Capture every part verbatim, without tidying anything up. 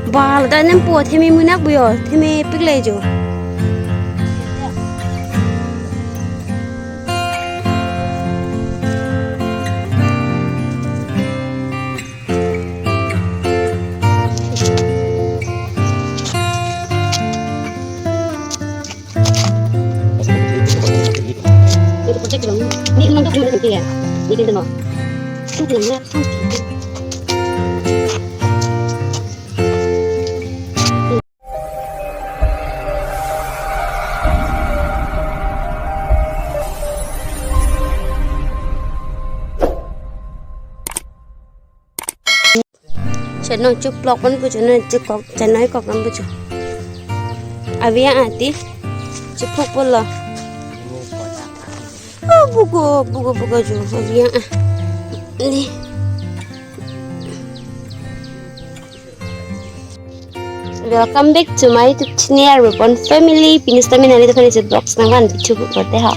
Ba, ladak nempo theme munak buyo, theme pikle jo. Chenong cheplok pon pu chenong chekok, chenong kok nam pu chu. Avi ati chephuk pulo. Oh, bugo, bugo, bugo chu. Avi a. Ni. Welcome back to my YouTube channel, Rupon Family. Pini sitame nanglitum aphan vlogs nangvan bichu pulote ha.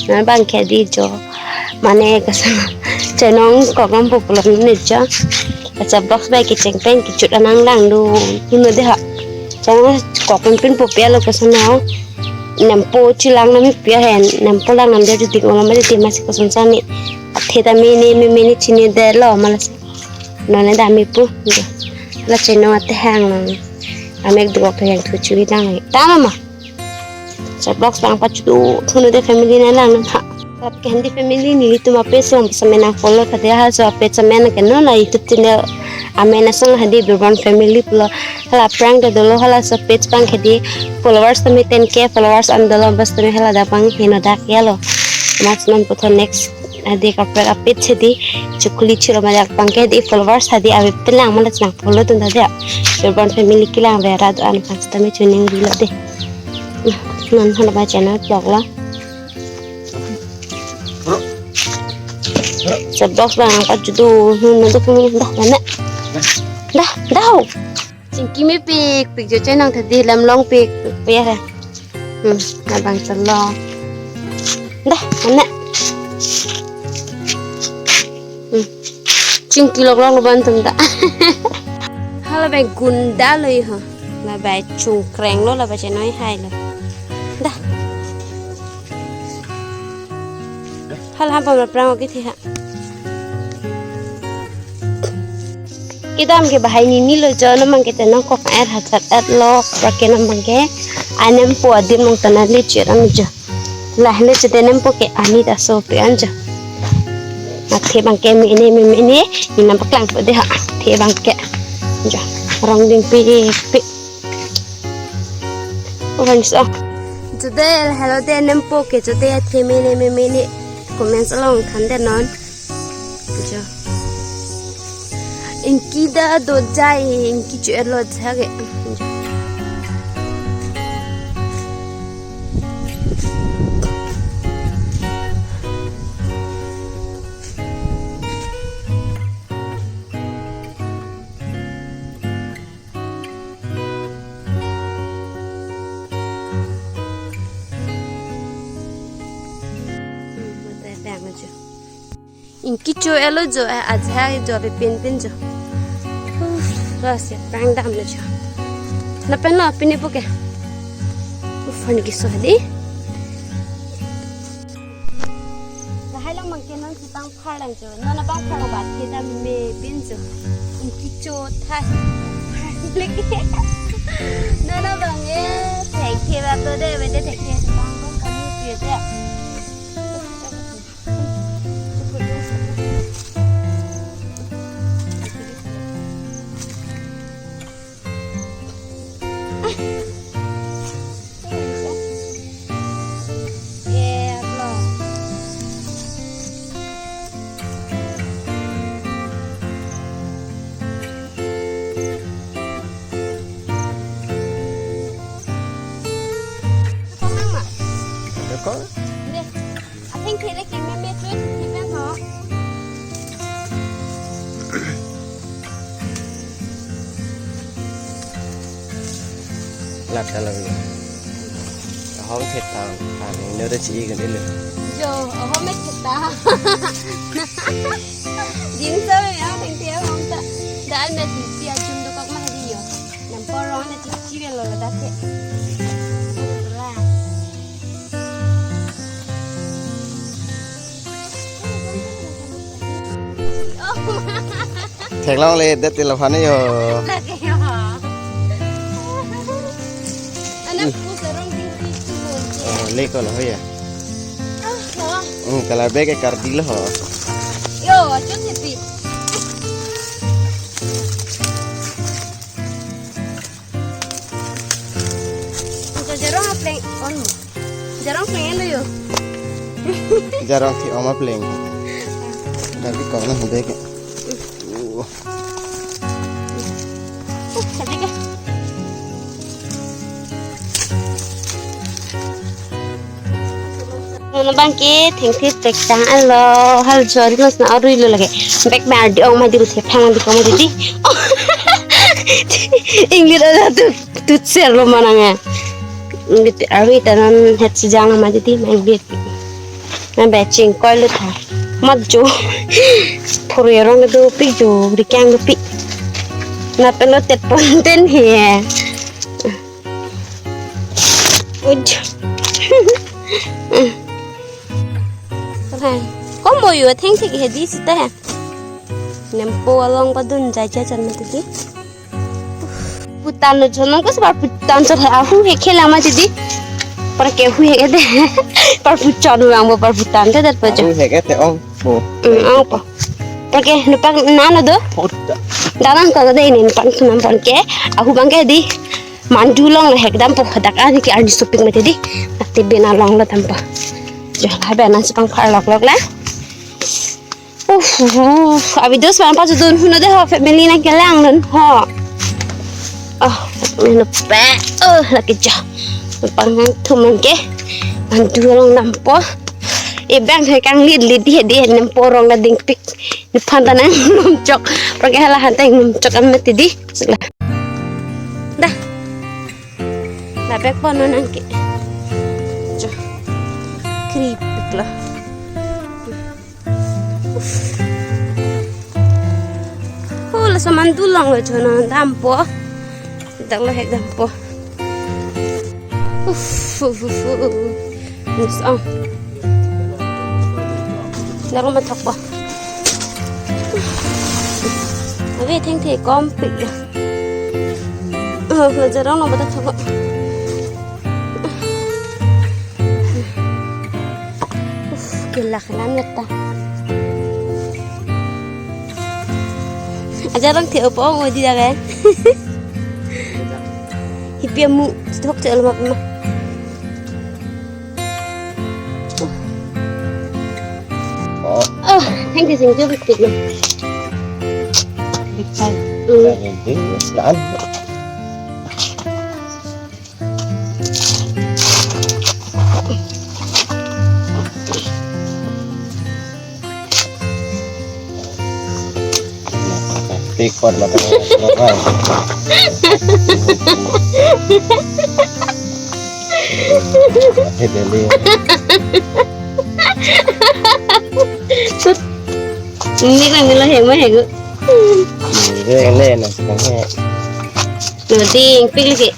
Nang bang ke di jo. Mane kasa chenong kok nam pu pulo ne jo. Kasa vlogs bai kecheng pen kechut anang lang do. Puno de ha. Chenong kok pen pen pu pia lo kasa na. Nempo chelang nam pia hen. Nempo lang nam de dik olam de masi kasa sani. Athe ta mene mene chinine de lo malasi. Non ne dam-i pu. La chenong atehang nang. Amek dukok atehang thu chui lang. Tama ma. Sa vlogs bang pachu thuno de family na lang nang ha. Rat ke handi family nelitum ape song same nang follow thade ha, so ape same nang ke non la YouTube channel amen asong hadi Birban Family pulo. Hala prank de dolo, hala so page bang ke di followers tame ten K followers an dolo, bas tame hala dak bang heno dak ya lo. Mas non puthot next hadi kaprek apit hadi chukuli chiro majak bangke hadi followers hadi avi pelang mana chenang follow tun tadi. Birban Family kelang vera do an fans tame chuning rilo de. Nah, non hala ba channel vlog lo. Sa vlogs bang pachu do, hmm, nado kami dah mana. Dah, dah. Chingki mepik pik jo chenong thadi lam long pik pik ya. Hmm, labang chelong. Dah, anak. Hmm. Chingki lok long laban tum ta. Hala bai gunda lo iho. Labai chungkreng lo labai chenoi hai lo. Dah. Hala bang prang oke thi ha. Kedam ke bahai nini lo jo, non bangke tenong kok er hajat er lo, bangke non bangke anempo adim nong tana le chera mi jo. Lah le chete nempo ke ani ta so pe an jo. Athe bangke mene mene, ni nam paklang po de ha. Athe bangke jo. Rong ding pi pi. Oh, friends, oh. Today, hello de nempo ke today athe mene mene. Comments along than de non. Jo. Ingki da do jai, ingki chu elo jage. Hmm, mata bang aja. Ingki cho elo jo, eh, aja jo, pe pin pin jo. Uf, ras ya, pang dam na jo. Lapen lo, pin ipo ke. Uf, han ki so di. Lahai lang bangke non si pang phar lang jo. Non abang phar ba, kita me pin jo. Ingki cho thai. Lagi. Non abang e, thek the ba to de, bende thek the. Bang bang kami pi de. Kok? Deh. Atheng thele ke meme tu si pen ho. Lap ta lo. Ahom thet ta, ta ne no da chi kan ilu. Jo, ahom me thet ta. Jin sa me ya theng thia ahom ta. Da an me si a chum do kok ma di yo. Theklongle, det ti laphan yo. Lake yo. Anak ku sarong tingki tu. Oh, le ko lo ya. Ah, oh. Hmm, color bag ke kardi lo ho. Yo, achu sipi. Jarong apleng on. Jarong pleng lo yo. Jarong si oma pleng. Tapi kau na bag. Uh. Uh, cantik ya. Nona bangke thengthir tek tang alo, hal jori mas na arui lo lake. Bek ma ardi ong ma di ruthe phang di koma di. English ada tu tu ser lo manang ya. English arui tanan het sejang ma di main bit. Na beching koi lo tha. Mat jo. Phuri rong do pi jo, di kyang do pi. Na peno tet pon ten he. Uj. Kom bo yo thengthik he di sita he. Nempo along padun jai jai chan mati di. Putan lo chonong ko sebar putan chot he ahu he khela mati di. Parke hu he de. Par puchon mang bo par putan te det pa jo. Ahu he ke te ong bo. Hmm, ong po. Parke nupak nano do. Puta. Danang ko de ini nupak sunam pon ke. Ahu bangke di. Mandu along lo hek dampo, dak ani ke arni supik mati di. Ate bena along lo dampo. Jo, ha bena si pangphar lok lok la. Uff, uff, abi dos pan pa sudun huno de ho, family nangkelang dun ho. Oh, meno pe. Oh, lake jo. Panghang thuman ke. Mandu along dampo. E bang hai kanglit lit di di nempo rong la dingpik. Nephan ta nang nom chok. Parke hala han ta nom chok am mati di. Sila. Dah. Dah bag pon nangke. Jo. Krip lo. Uff. Oh, laso mandu along lo jo nang dampo. Dak lo hek dampo. Uff, uff, uff, uff. Nus ong. Daro mathok po. Ave thengthe kom pik ya. Oh, jarong lo mathok po. Uff, kelak lan ta. Ajarong the opong odi ave. Hipi amu stok chel map ma. Oh. Oh, thank you, thank you, thank you. Big time. Mm. Thank you. Saan? Tikot mata. Ini kan nila hema hegu. Ini kan nasi kan he. Lo ding pik lagi.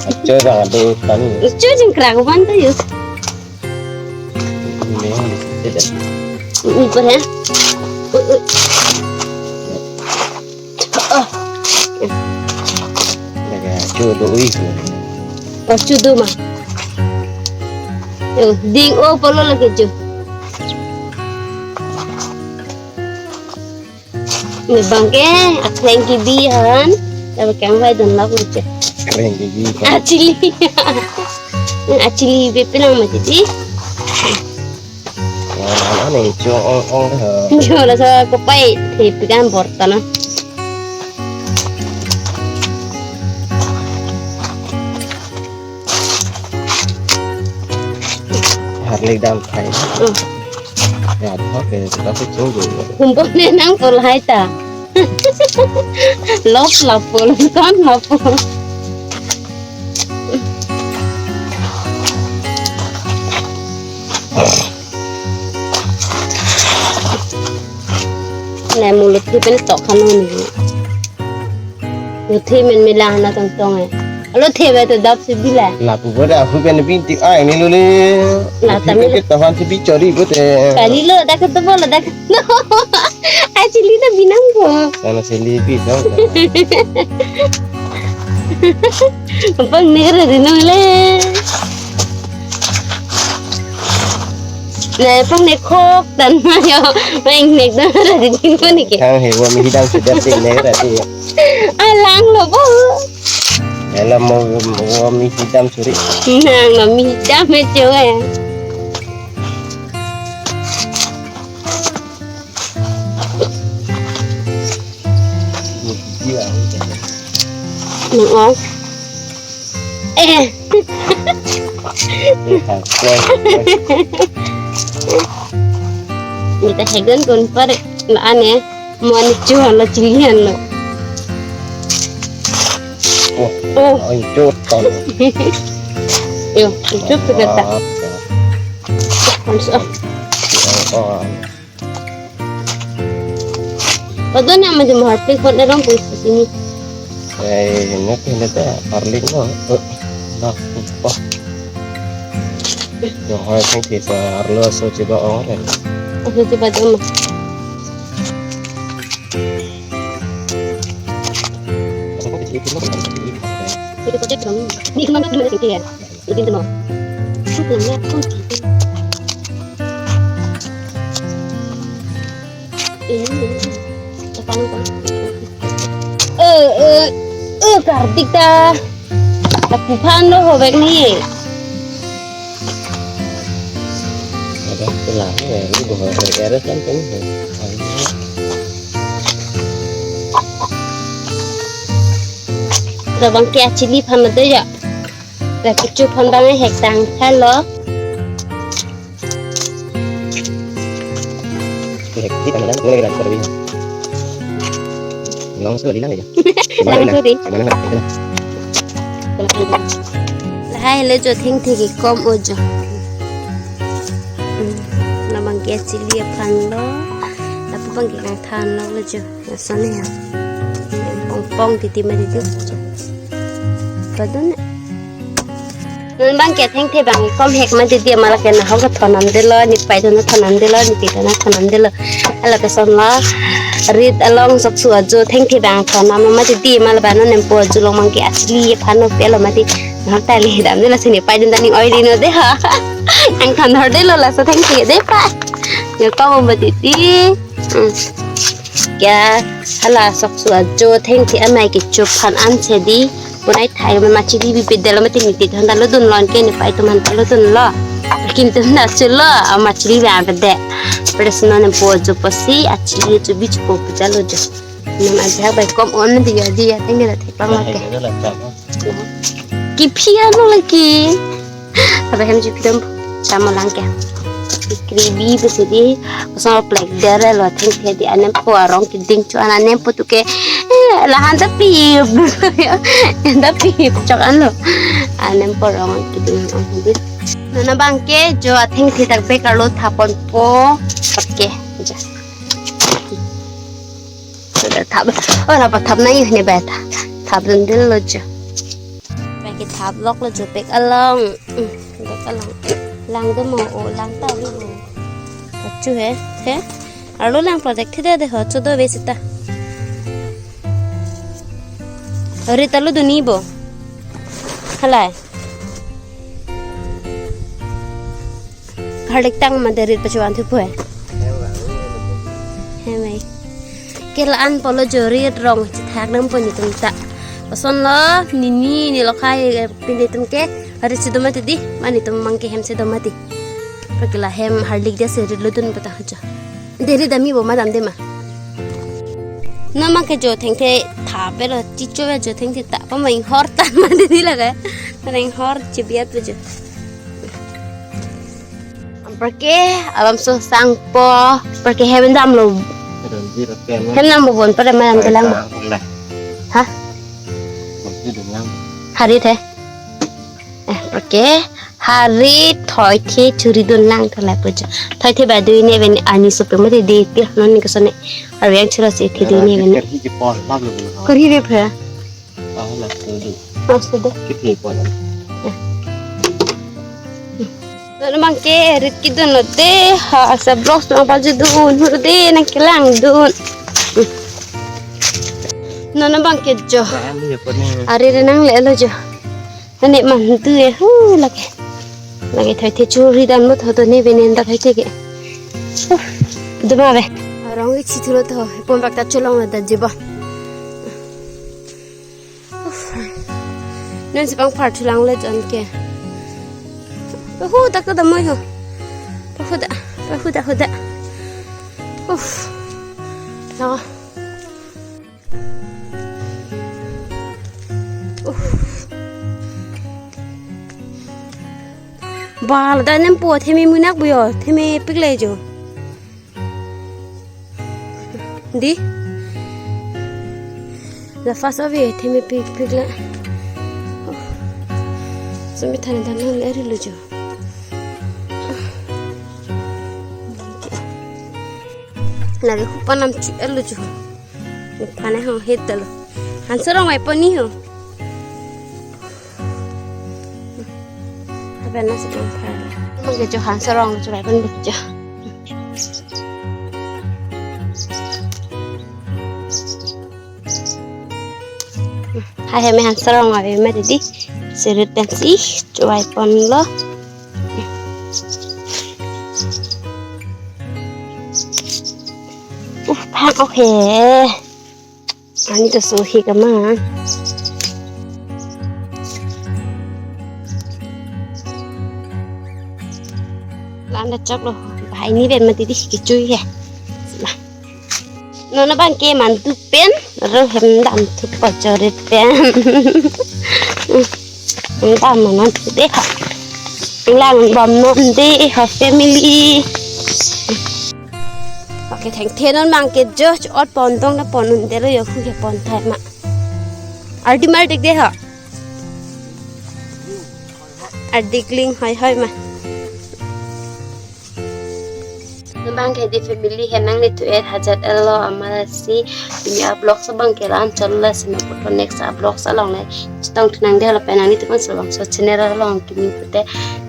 Acho bang adu tani. Acho jingkrak ban ta yo. Ini, ini, ini. Ini pa he. Uh, uh. Oh. Laga chudo ui. Oh, chudo ma. Yo, ding o polo lagi jo. Ne bangke, akreng kebi han. Tapi kang vai don lagu je. Akreng kebi kan. Achili. Achili pe penang mati di. Wah, aneh, cuma ong ong ha. Jo laso kopai, tapi kan bortan na. Harlik dam khai. Hmm. Ya, oke, kita sih tunggu. Kumpul ne nang pol hai ta. Lop lapul, kan lapul. Ne mulut di pen tok kan ni. Muthi men mila na tong tong eh. Alo thebe to dap si bila. Lapu boda ahu ben binti ai ni lule. La tame. Ke tahan si bichori bote. Kali lo dak to bolo dak. Actually na binang ko. Ano sili binang. Pang negara di nule. Na pang ne khok dan mayo. Pang ne dan di nule ke. Kang he wa mi hidang sudah sing negara di. Alang lo bo. Ela mo mo mi hidam suri. Nang mo mi hidam me chewe. Nang ong. Eh. Ni ha, koi, koi. Ni ta hegan kon par na ane. Mo ani chuhan lo chilihan lo. Oh. Oh. Oi, chut ton. Yo, chut tu kata. Ah, ya. Hamsa. Oh, oh. Padon nama jum harpik kon erong pun sini. Eh, ini kena ta arling no. Oh. Nah, oh. Yo, hai thengthe sa arlo so chiba ong. Aso chiba dum. Ini kemana kemana sih ya? Ini tuh mau. Tuh punya kunci. Ini, ini. Depan, depan. Eh, eh, eh, Kartik ta. Lapu aphan lo hovek ni. Ada pulang ya, ini gua harus ada kan kan. Labang ke achili aphan mate ya. Lapu kecho aphan bang hek tangtha lo. Hek di kan lang, mulai kan terbi. Long so di lang ya. Lang so di. Mana lang? Lahai lo jo thengthe kekom o jo. Hmm. Labang ke achili aphan lo. Lapu bang ke kangthan lo lo jo. Lason ya. Pong pong titi mari tu. Padon. Non bang ke thengthe bang kom hek mati di ma lake nahok thonam delo, ni pai thon thonam delo, ni pi thon thonam delo. Ala ke son lo. Rit along sok su ajo thengthe bang thonam mati di ma laban non nempo ajo long bang ke achili aphan no pelo mati. Nahok ta le dam delo sini pai thon ta ning oi di no de ha. Ang thon hor delo laso thengthe de pa. Ni kom mati di. Hmm. Kya hala sok su ajo thengthe amei kecho aphan anse di. Punai thai ma machili bi pidelo mati ni ti thon ta lo dun lon ke ni pai tum han ta lo dun lo. Kin tum na chulo a machili ba pede. Presno nempo ajo posi achili ajo bi chupo puja lo jo. Nam ajak bai kom on di ya di ya thengke la thek pang la ke. Kiphi ano lagi. Apa hem ji pidam chamo lang ke. Kribi besi di kosong plek dere lo thengthe di anempo arong keding cho an anempo tu ke, eh, lahan ta pi. Lahan ta pi chok an lo. Anempo arong keding arong di. Non abang ke jo athengthe dak bek arlo thapon po. Oke. Ja. Thap. Oh, napa thap na yu ne ba tha. Thap dun dil lo jo. Ba ke thap lok lo jo pek along. Hmm, pek along. Lang do mo o lang ta lo. Achu he, he. Arlo lang project thide de ho, cho do ve sita. Rit ta lo duni bo. Halai. Garlic tang ma de rit pachuan thu pue. Hemai. Ke la-an polo jo rit rong chithak nam po nitum ta. Koson lo nini ni lo khai pinde tum ke. Hari si do mati di, mani tum mang ke hem si do mati. Pakila hem harlik de se rit lo dun pata haja. Deri dami bo madam de ma. Na ma ke jo thengthe tha pe lo chicho ve jo thengthe ta pa ma inghor tan ma de ni laga. Na inghor chibiat pe jo. Amprake alam so sang po, amprake hem dam lo. Hem nam bo bon pada madam de lang bo. Ha? Hari the. Eh, amprake hari thoi the churi dun lang tho la puja. Thoi the ba dui ne ben ani so pe mo de de ti non ni ko so ne. Hari yang chura si the dui ne ben. Kori re phe. Mas de. Kitni pon. Non abang ke rit kedun lo de, ha, sa vlogs abang paljudun, hur de, nangkelangdun. Non abang ke jo. Kali ya pon ni. Ari re nanglelo jo. Nane mandu e, hu, lake. Lake thai the churi dan mo tho to ne benen da thai the ke. Uh, duma be. Arong ik si thulo to, pon bak ta cholong da jibo. Non si pangphar thulang le jon ke. Pahu dak ta damoi ho. Pahu da, pahu da, hu da. Uff. Lo. Uff. Bal da nem po theme munak buyo, theme pikle jo. Di. La first of all, theme pik pik la. Sumi thani dan le ri lo jo. Lagi hupan nam chu el lo jo. Ni phane hong het dalo. Hanserong vai pon ni ho. Aben nasi pangphar. Mungkin jo hanserong chu vai pon bik jo. Hai, heme hanserong ave ma didi. Sirut pensi chu vai ponlo. Uh, phang ok he. Ani to so he kama. Landa chok lo. Bahai ni pen ma didi kechui he. Lah. Non abang ke mantu pen, ro hem dam thupo chori pen. Hem dam non thu de ha. Lang bom non de ha family. Okay, thengthe non abang ke jo ot pon tong na pon un de lo yo hu he pon thai ma. Ardi mar dik de ha. Ardi kling hoi hoi ma. Non abang ke di family he nanglitum-et hajat elo amat si pini a-vlogs abang ke la-an chot lo, lasi non poto next a-vlogs along le chetong thu nang de lapen nanglitum mas labangso channel along kimi pute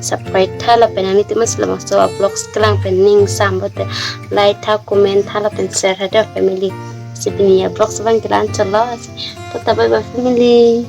subscribe tha lapen nanglitum mas labangso a-vlogs kelang pen ning sam pute like tha, comment tha lapen share tha de family. Si pini a-vlogs abang ke la-an chot lo. Tata bye bye family.